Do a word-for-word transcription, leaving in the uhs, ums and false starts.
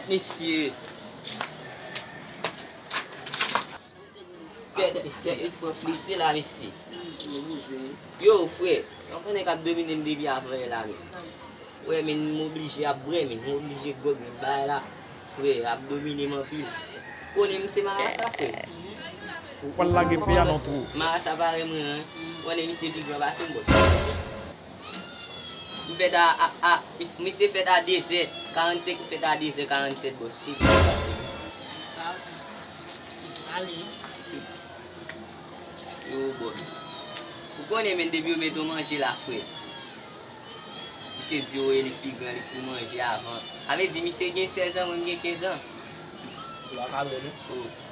Mesye. Tèt mesye. Mesye la, mesye. Yo, frè, sa w konnen k ap domine m depi avan yè la, men. Wè, men m oblije ap bwè, men m oblije gwòg, men bagay la, frè, ap domine m anpil. Konnen m se marasa, frè. Ou pral lage pye a nan twou. Marasa parèy mwen an. Konnen misye pi gran pase m, bòs. M fèt a, a, a, mis-, misye fèt a de zè karannsenk, m fèt a de zè karannsèt, bòs. Se pi gran pase m. Yo, bòs. Ou konnen, men, depi yo mete w manje la, frè. Misye di yo e li k pi gran, li k pou manje avan. Sa vle di misye gen sèz an, mwen m gen kenz an. Ou pa ka wè, non? Oh.